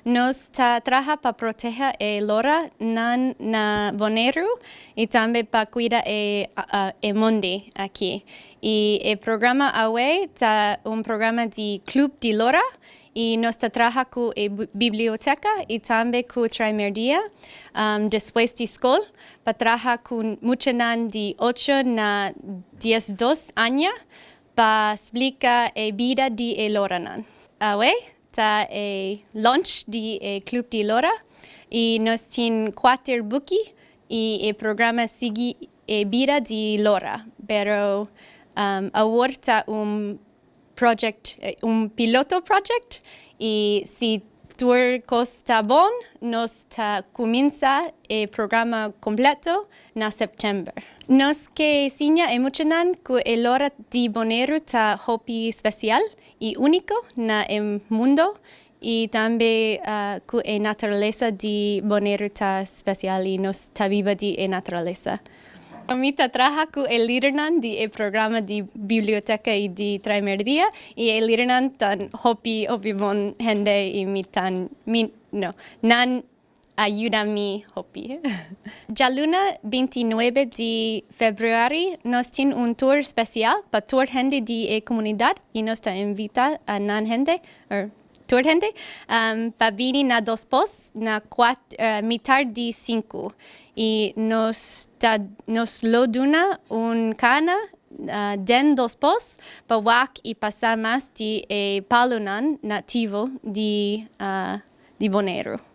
Nos ta traha pa proteha e loranan na Boneiru i tambe pa kuida e mondi aki. I e programa awe ta un programa di Klup di Lora i nos ta traha ku e biblioteka i tambe ku Traimerdia despues di skol pa traha ku muchanan di 8 na 12 aña pa splika e bida di e loranan. Awe ta e launch di e Klup di Lora i nos tin kuater buki i e programa Sigui e Bida di Lora. Pero awor ta un project, un piloto project i si tur kos ta bon, nos ta kuminsá e programa kompleto na sèptèmber. Nos ke siña e muchanan ku e lora di Boneiru ta hopi spesial i úniko na e mundu i tambe ku e naturalesa di Boneiru ta spesial i nos ta biba di e naturalesa. Mi ta traha ku e lidernan di e programa di biblioteka i di Traimerdia i e lidernan ta hopi hopi bon hende i mi tan mi no nan a yuda mi hopi. Djaluna 29 di febrüari nos tin un tour spesial pa tur hende di e komunidat i nos ta invitá nan hende or tur hende pa bini na Dos Pos na 4, mitar di 5 i nos lo duna un kana den Dos Pos pa wak i pasa mas di e palunan nativo di Boneiru.